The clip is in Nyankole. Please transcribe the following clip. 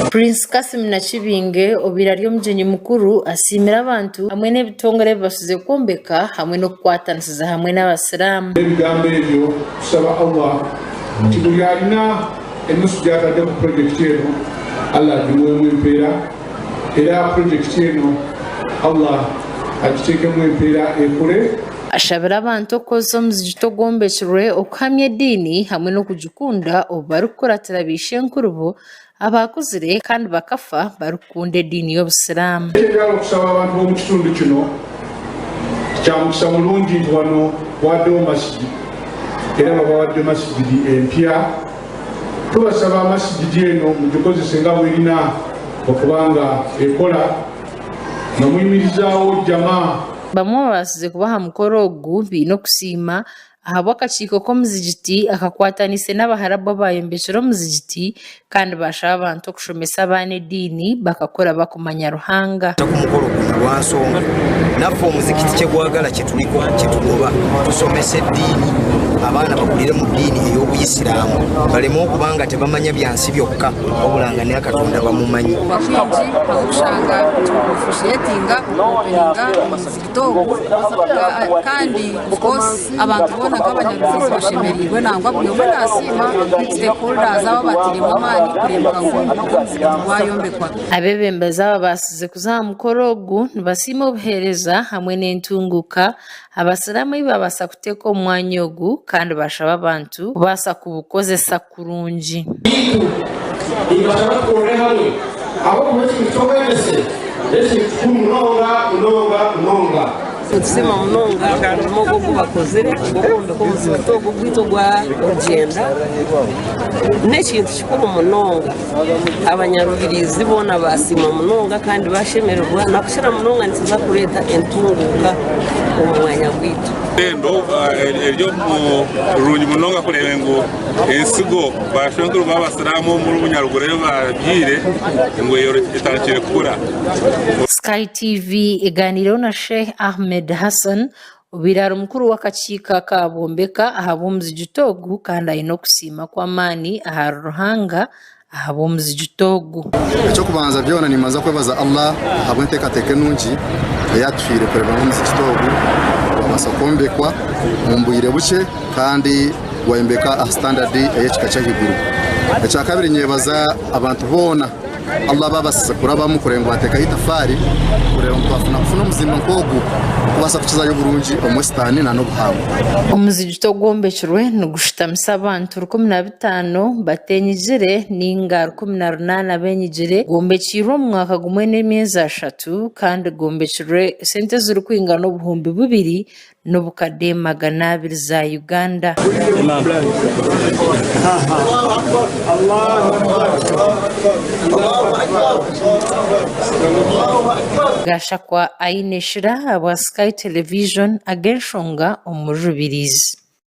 Prince Kassim Nakibinge obaire ari omugyenyi mukuru asiimire abantu hamwe n'ebitongore ebibasize kwombeka hamwe n'okukwatanisiza hamwe n'abasiraamu. N'ebigambo ebyo tusaba Allah nti buri alina enusu gyatadde ku project eno Allah agimuwemu empeera era project eno Allah agiteekemu empeera ekule. Ashabire abantu okukozesa omuzigiti ogwombekirwe okuhamya ediini hamwe n'okugikunda obu barikukuratira baishenkurubo abaakuzire kandi bakafa barikukunda ediini y'Obusiraamu. Eky'enjawulo okusaba abantu b'omu kitundu kino kyamukisa mulungi nti wano waddewo masigidi era babawadde masigidi empya. Tubasaba masigidi eno mugikozese nga bwerina okuba nga ekola nga muyimirizaawo jama. Bamwe ababaasize kuba aha mukoro ogu baine okusiima ahabw'akakiiko k'omuzigiti akakwataniise n'Abaharabu abaayombekire omuzigiti kandi baashaba abantu okushomesa abaana ediini bakakura bakumanya Ruhanga. Ku mukolo guno lwansonga naffe omuzikiti kyegwagala kyetuliko kyetugoba tusomesa eddiini abaana bakulire mu ddiini ey'obuyisiraamu baleme okuba nga tebamanya byansi byokka wabula nga ne Katonda bamumanyi. Baingi ahu okushanga openinga omuzigiti ogu kandi of course abantu boona nk'abanyarubirizi bashemereirwe nangwa buri omwe nasiima stakeholders abo abatiremu amaani kureebeka ngu omuzigiti gwayombekwa. Abeebembezi ababaasize kuza aha mukoro ogu nibasiima obuheereza hamwe n'entunguuka Abasiraamu ei babaasa kuteeka omu mwanya ogu kandi bashaba abantu kubaasa kubukozesa kurungi. Beitu nimbashaba tukorere hamwe ahabw'okuba ekintu ky'obwegyese n'ekintu kikuru munonga munonga munonga. Nitusiima munonga omurimo ogu ogu bakozire ogw'okwombeka omuzigiti ogu ogwaitu ogwa Rugyenda. N'ekintu kikuru munonga. Abanyarubirizi boona baasiima munonga kandi baashemererwa nakukira munonga nikiza kureeta entunguuka omu mwanya gwaitu. Orurembo eri rurungi munonga kureeba ngu ensigo bashwenkuru b'abasiraamu omuri Bunyaruguru ei baabyaire ngu etandikire kukura. Sky TV egaaniireho na Sheikh Ahmed Hassan obaire ari mukuru w'akakiiko akabombeka ahabw'omuzigiti ogu kandi aine okusiima kw'amaani ahari Ruhanga ahabw'omuzigiti ogu. Eky'okubanza byona nimbanza kwebaza Allah ahabw'enteekateeka enungi ei atuhaire kureeba ngu omuzigiti ogu gwabaasa kwombekwa omu bwire bukye kandi gwayombeka aha sitandadi ey'ekika ky'ahaiguru. Ekyakabiri ninyebaza abantu boona Allah abaabasize kurabamu kureeba ngu baateekaho itafaari kureeba ngu twafuna kufuna omuzimba nk'ogu okubaasa kukizayo oburungi omu Western n'obuhango. Omuzigiti ogwombekirwe nigushutamisa abantu 15 batenyigire ninga 18 abenyigire gwombekirwe omu mwaka gumwe n'emyezi ashatu kandi gwombekirwe esente ezirikwingana 2000 n'obukade 200 za Uganda. Gashakwa Aine Shira ahabwa Sky Television ag'enshonga omuri Rubirizi.